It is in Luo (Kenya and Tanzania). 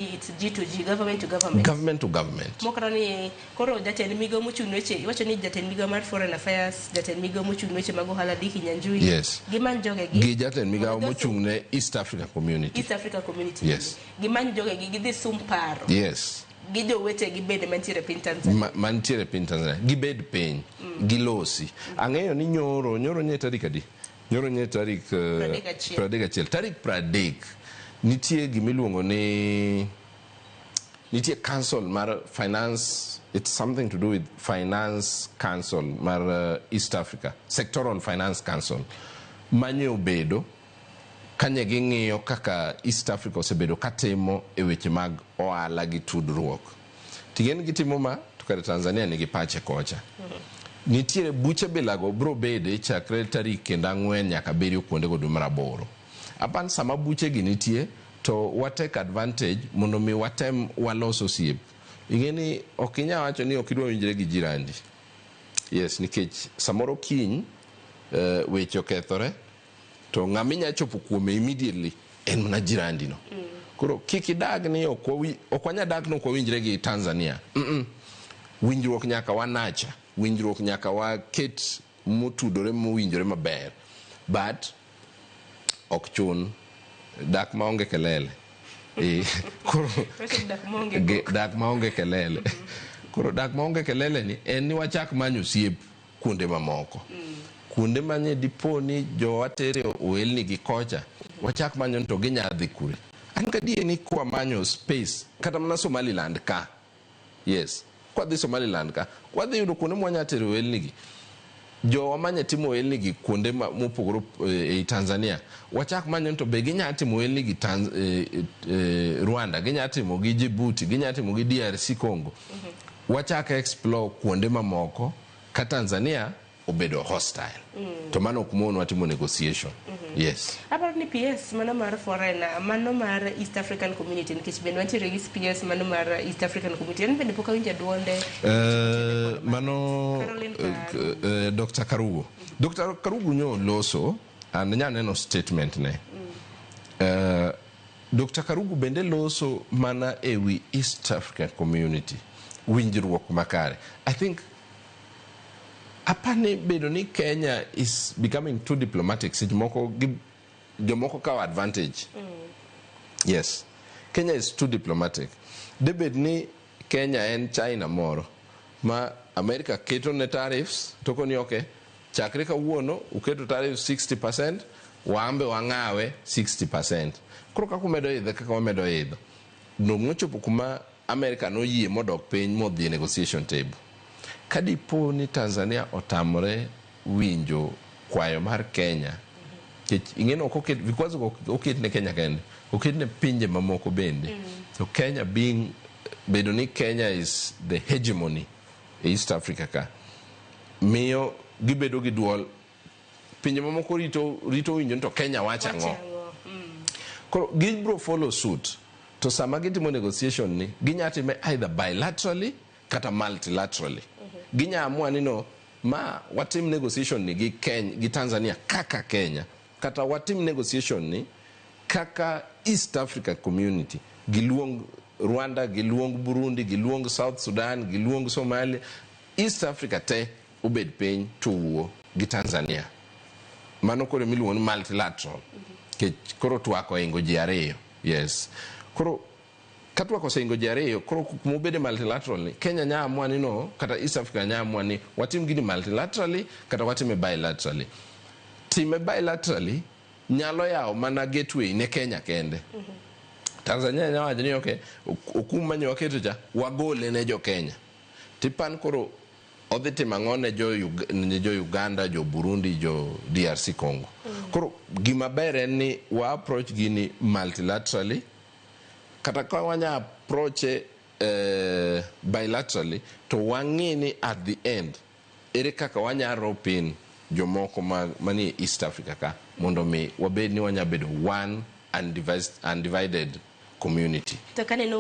It's G to G, government to government. Government to government. Mokata ni koro jatend migao mochung' weche, iwacho ni jatend migao mar foreign affairs, jatend migao mochung' weche mag ohala Dicky Nyanjui. Gimany jogegi. Gi jatend migao mochung' ne East Africa Community. East Africa Community. Yes. Gimany jogegi gidhi sum paro. Gi jowetegi bende mantiere e piny Tanzania. Mantiere e piny Tanzania. Gibed piny. Gilosi. Ang'eyo ni nyoro nye tarik adi? Nyoro nye tarik 31. 31. Tarik 30 nitie gimiluongo ni nitie council mar finance. It's something to do with finance council mar East Africa Sectoral Finance Council manye obedo kanye ging'iyo kaka East Africa osebedo katimo e weche mag ohala gi tudruok. Ting'eni gitimo ma to kare Tanzania nigi pache kocha. Nitiere buche bilago bro bede chakre tarik kendo 4 nyaka 7 kuondego dwe mar aboro. Apan sama buche gi nitie to wa take advantage mondo mi watem walos osiep. Ing'e ni ok inyal wacho ni ok idwa winjre gi jirandi. Yes, nikech samoro kiny weche okethore to ng'ama inya chopo kuome immediately en mana jirandi no. Koro kik idag ni ok wanyal dak ni ok wawinjre gi Tanzania. Winjruok nyaka wanacha. Winjruok nyaka waket motudore mowinjore maber. But ok chun dak maonge kelele. Koro dak maonge kelele. Koro dak maonge kelele ni en ni wachak manyo osiep kuonde mamoko. Kuonde manye dipo ni jowa tere ohelni gi kocha, wachak manyo to ginya dhi kure. An gadier ni kwa manyo space kata mana Somaliland ka. Yes. Kwa dhi Somaliland ka, wadhi yudo kuonde mwanya tere ohelni gi. Jowa manye timo ohelni gi kuonde mopogore ei Tanzania. Wachak manyo to be ginya timo ohelni gi Rwanda, ginya timo gi Djibouti, ginya timo gi DRC Congo. Wachak explore kuonde mamoko ka Tanzania obedo hostile. To mano ok monwa timo negotiation. Yes. Aparo ni PS mano mar foreign, mano mar East African Community, nikech bende wantiere gi PS mano mar East African Community. En bende pok awinjo duonde. Mano Caroline Karugu. Dr. Karugu. Dr. Karugu nyo loso, and nya neno statement ne. Dr. Karugu bende loso mana ewi East African Community. Winjruok makare. I think apani bedo ni Kenya is becoming too diplomatic. Seche moko jomoko kawo advantage. Yes. Kenya is too diplomatic. Debed ni Kenya en China moro ma America keto ne tariffs to koni okay, chakre kawuono uketo tariffs 60%, wambe wang'awe 60%. Koro kaka umedo idho kaka wamedo idho. Nochopo kuma America noyie modok piny modhi e negotiation table. Kadipo ni Tanzania otamore winjo kwayo mar Kenya, nikech ing'e ok oket vikwazo ok oket ne Kenya kende, oket ne pinje mamoko bende. So Kenya being bedo ni Kenya is the hegemony e East Africa ka, miyo gibedo gi duol. Pinje mamoko rito winjo ni to Kenya wacho ang'o. Koro gibro follow suit. To sama gitimo negotiation ni, ginya time either bilaterally kata multilaterally. Ginya amua ni no, ma watim negotiation ni gi Kenya, gi Tanzania kaka Kenya, kata watim negotiation ni kaka East Africa Community. Giluong Rwanda, giluong Burundi, giluong South Sudan, giluong Somalia. East Africa te obed piny to wuo gi Tanzania. Mano koro miluongo ni multilateral. Kech koro twak oingo ji ariyo. Yes. Koro ka twak oseingo ji ariyo, koro kuma obede multilateral ni, Kenya nya amua ni no, kata East Africa nya amua ni watim gini multilaterally kata watime bilaterally. Time bilaterally nyalo yawo mana gateway ne Kenya kende. Tanzania nya wacho ni okay, okum manye waketo cha, wagole ne jo Kenya. Tipan koro odhi timo ang'o ne jo Uganda, jo Burundi, jo DRC Congo. Koro gima ber en ni wa approach gini multilaterally, kata ka wanya approach bilaterally, to wang'i ni at the end ere kaka wanya rope in jomoko manie East Africa ka mondo mi wabed ni wanya bedo one undivided community. To kaneno